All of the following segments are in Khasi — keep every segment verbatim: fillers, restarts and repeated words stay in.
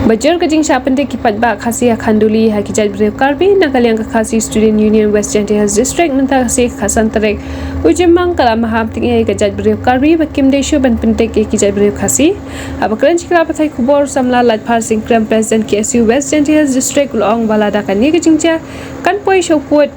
Bajur ka jingshah pyndik ki paidbah Khasi ha Khanduli ha ki jaitbynriew Karbi, na ka liang ka Khasi Student Union West Jaintia Hills District mynta ka sngi ka khatsan tarik u Jymmang ka la maham tyngeh ïa ka jaitbynriew Karbi ba kim dei shuh ban pyndik ïa ki jaitbynriew Khasi. Haba kren sha ki lad pathai khubor, u samla Laitphar Singh Krem, President K S U West Jaintia Hills District, u la ong ba lada kane ka jingjia kan poi sha u pud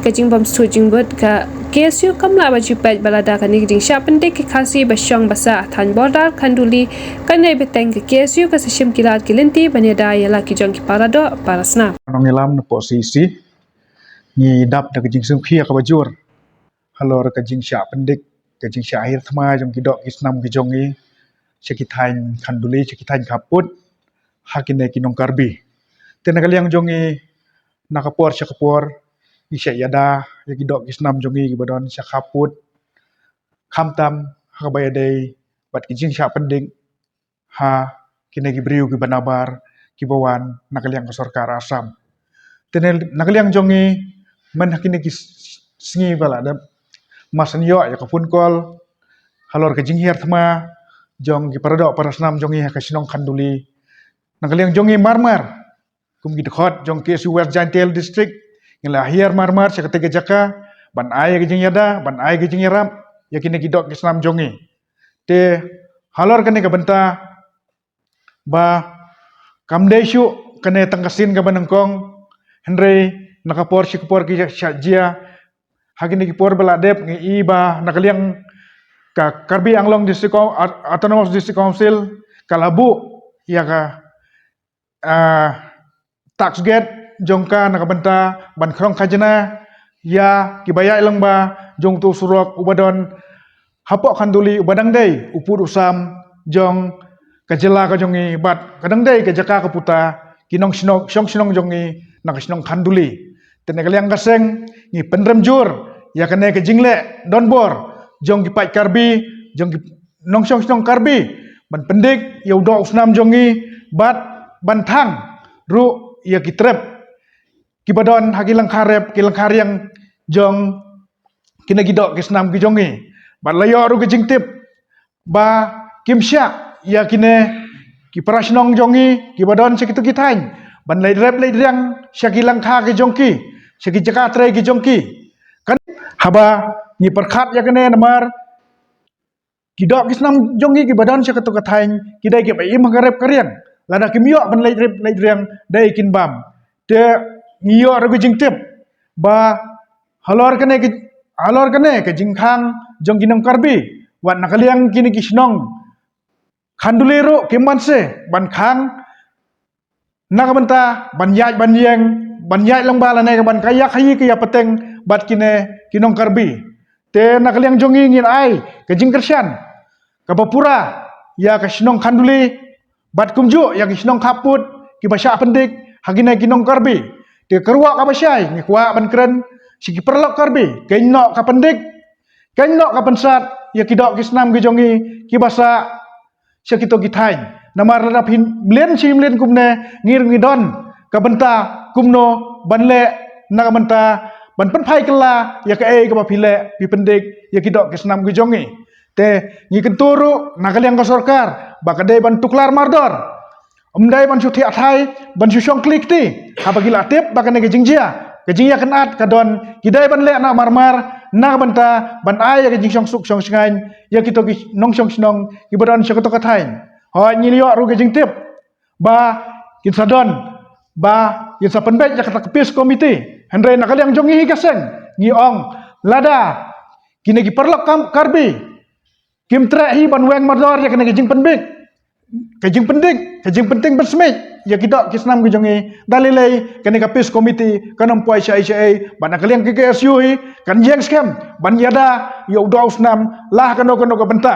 ka jingbymsngewthuh jingbud, ka K S U kam lah ban shu peit ba lada kane ka jingshah pyndik ki Khasi ba shong ba sah ha thaiñ border Khanduli kan ïai bteng. Ka K S U ka sa shim ki lad ki lynti ban ïada ïa la ki jong ki paradoh parasnam. Nongïalam na poh C E C, ngi dap da ka jingsngewkhia kaba jur halor ka jingshah pyndik, ka jingshah hiar thma jong ki doh ki snam ki jong ngi sha ki thaiñ Khanduli, sha ki thaiñ khappud, ha kine ki nong Karbi. Te na ka liang jong ngi, na ka por sha ka por ngi shah ïada ïa ki doh ki snam jong ngi kiba don sha khappud, khamtam ha kaba ïadei bad ki jingshah pyndik ha kine ki briew kiba nabar kiba wan na ka liang ka sorkar Assam. Te na ka liang jong ngi, man ha kine ki s-, sngi ba la dep, mar shen ïoh ïa ka phone call halor ka jinghiar thma jong ki paradoh parasnam jong ngi ha ka shnong Khanduli. Na ka liang jong ngi marmar, kum ki dkhot jong K S U West Jaintia Hills District, ngi la hiar marmar sha katei ka jaka ban ai ka jingïada, ban ai ka jingïarap ïa kine ki doh ki snam jong ngi. Te halor kane ka bynta, ba kam dei shuh kane tang ka sien kaba nyngkong, hynrei na ka por sha ka por ki shah jia. Ha kine ki por ba la dep ngi i ba na ka liang ka Karbi Anglong District Coun-, Aut-, Autonomous District Council ka la buh ïa ka, ah, tax gate jong ka na ka bynta ban khrong khajna ïa kiba ïaid lyngba jong utu u surok uba don hapoh Khanduli, uba dang dei u pud u sam jong ka jylla ka jong ngi bad ka dang dei ka jaka ka puta ki nongshong, shong shnong jong ngi na ka shnong Khanduli. Te na ka liang ka seng ngi pynrem jur ïa kane ka jingleh donbor jong ki paid Karbi, jong ki nongshong shnong Karbi, ban pyndik ïa u doh u snam jong ngi bad ban thang ruh ïa ki trep kiba don ha ki lyngkha rep, ki lyngkha riang jong kine ki doh ki snam ki jong ngi. Bad la ïoh ruh ka jingtip ba kim shah ïa kine ki parashnong jong ngi kiba don sha kito ki thaiñ ban leit rep leit riang sha ki lyngkha ki jong ki, sha ki jaka trei ki jong ki. Kan haba ngi pyrkhat ïa kane namar ki doh ki snam jong ngi kiba don sha kato ka thaiñ ki dei kiba im ha ka rep ka riang. Lada kim ïoh ban leit rep leit riang dei kin bam. Te ngi ïoh ruh ka jingtip ba halor kane ki, halor kane ka jingkhang jong ki nong Karbi, wat na ka liang kine ki shnong Khanduli ruh kim banse ban khang na ka bynta ban ïaid ban ïeng, ban ïaid lyngba lane ka ban ka ïa khaïi ka ïa pateng bad kine ki nong Karbi. Te na ka liang jong ngi ngin ai ka jingkyrshan kaba pura ïa ka shnong Khanduli bad kumjuh ïa ki shnong khappud kiba shah pyndik ha kine ki nong Karbi. Te ka ruh kaba shai ngi kwah ban kren sha ki paralok Karbi, kein noh ka pyndik, kein noh ka pynsat ïa ki doh ki snam ki jong ngi kiba sah sha kito ki thaiñ. Namar lada phin mlien shi mlien kumne, ngi ruh ngi don ka bynta kumno ban leh na ka bynta ban pynphai kylla ïa kaei kaba phi leh, phi pyndik ïa ki doh ki snam ki jong ngi. Te ngi kyntu ruh na ka liang ka sorkar ba ka dei ban tuklar mardor, ym dei ban shu thiah thai, ban shu shong kli kti haba ki la tip ba kane ka jingjia, ka jingïakynad ka don, ki dei ban leh noh marmar na ka bynta ban ai ïa ka jingshong suk shong shngaiñ ïa kito ki nongshong shnong kiba don sha kato ka thaiñ. Hooid, ngi la ïoh ruh ka jingtip ba kin sa don, ba kin sa pynbeit ïa kata ka peace committee. Hynrei na ka liang jong ngi hi ka seng ngi ong, lada kine ki paralok Kam-, Karbi kim treh hi ban weng mardor ïa kane ka jingpynbeit, ka jingpyndik, ka jingpynting pynsmit ïa ki doh ki snam ki jong ngi, da lei lei kane ka peace committee kan ym poi shaei shaei. Bad na ka liang ka K S U hi kan ïeng skhem ban ïada ïa u doh u snam la ha kano kano ka bynta.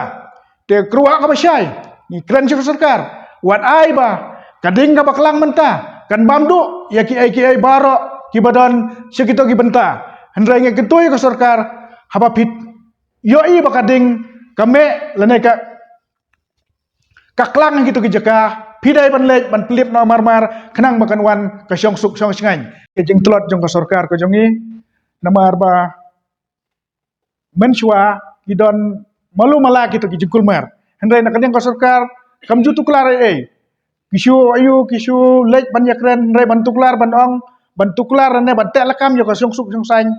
Te ka ruh kaba shai ngi kren sha ka sorkar, wat ai ba ka ding kaba klang mynta kan bam duh ïa kiei kiei baroh kiba don sha kito ki bynta. Hynrei ngi kyntu ïa ka sorkar, haba phi ïohi ba ka ding ka meh lane ka, ka klang ha kito ki jaka, phi dei ban leit ban pynlip noh marmar khnang ba kan wan ka shong suk shong shngaiñ. Ka jingtlot jong ka sorkar ka jong ngi, namar ba mynshuwa ki don malu mala kito ki jingkulmar. Hynrei na ka liang ka sorkar kam ju tuklar ei ei. ki shu ïoh, ki shu leit ban ïakren, hynrei ban tuklar, ban ong, ban tuklar ne ban teh lakam ïa ka shongsuk shongsaiñ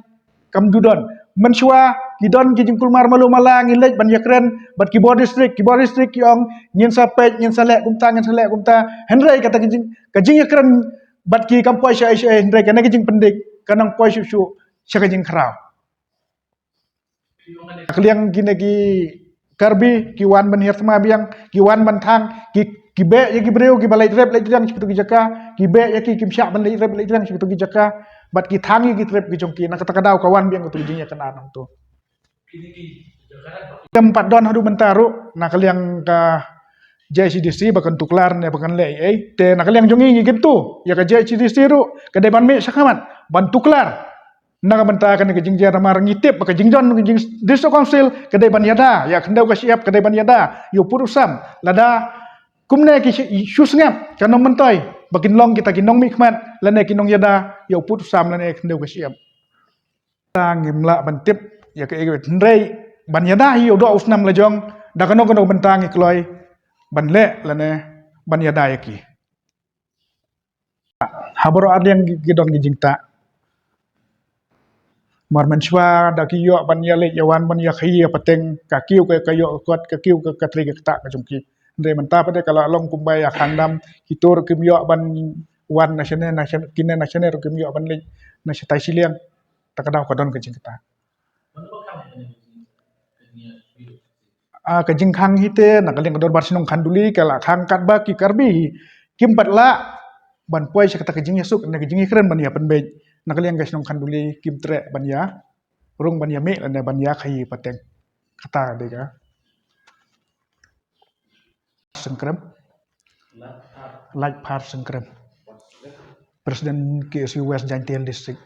kam ju don. Mynshuwa ki don ki jingkulmar malu mala, ngi leit ban ïakren bad ki bor district, ki bor district ki ong ngin sa peit, ngin sa leh kumta, ngin sa leh kumta. Hynrei kata ka jing, ka jingïakren bad ki kam poi sha ei sha ei, hynrei kane ka jingpyndik ka nang poi shuh shuh sha ka jingkhraw. Ka liang kine ki Karbi ki wan ban hiar thma biang, ki wan ban thang, ki, ki beh ïa ki briew kiba leit rep leit riang sha kito ki jaka, ki beh ïa ki kim shah ban leit rep leit riang sha kito ki jaka, bad ki thang ïa ki trep ki jong ki. Na kata ka daw ka wan biang kito ki jingïakynad nangto. Em pat don haduh mynta ruh na ka liang ka J H A D C ba kan tuklar ne ba kan leh ei ei. Te na ka liang jong ngi ngi kyntu ïa ka J H A D C ruh ka dei ban mih shakhmat ban tuklar. Na ka bynta kane ka jingjia namar ngi tip ba ka jingjia ka jing District Council ka dei ban ïada ïa khyndew ka shyiap, ka dei ban ïada ïa u pud u sam. Lada kumne ki shu, shu sngap kan ym myntoi ba kin long kita ki nongmihkhmat lane ki nongïada ïa u pud u sam lane khyndew ka shyiap. Ta ngim lah ban tip ïa kaei, hynrei ban ïada hi u doh u snam la jong, da kano kano bynta ngi kloi ban leh lane ban ïada ïa ki. Ha baroh arliang ki, ki don ki jingtah. Mar mynshuwa da ki ïoh ban ïaleit ïawan ban ïakhaïi ïapateng, ka kiew ka, ka ïoh ka kot, ka kiew ka, ka trei ka ktah ka jong ki. Hynrei mynta pat de ka la long kumba ïa khang dam, kito ruh kim ïoh ban wan na shane, na shane, kine na shane ruh kim ïoh ban leit na shatai shiliang. Ta ka daw ka don ka jingktah. Ah, ka jingkhang hi te na ka liang ka dorbar shnong Khanduli ka la khang katba ki Karbi hi kim pat lah ban poi sha kata ka jingïasuk ne ka jingïakren ban ïapynbeit. Na ka liang ka shnong Khanduli kim treh ban ïa rung ban ïamih lane ban ïakhaïi pateng. Kata dei ka Sengkrem. Lait Phar Sengkrem, President K S U West Jaintia Hills District.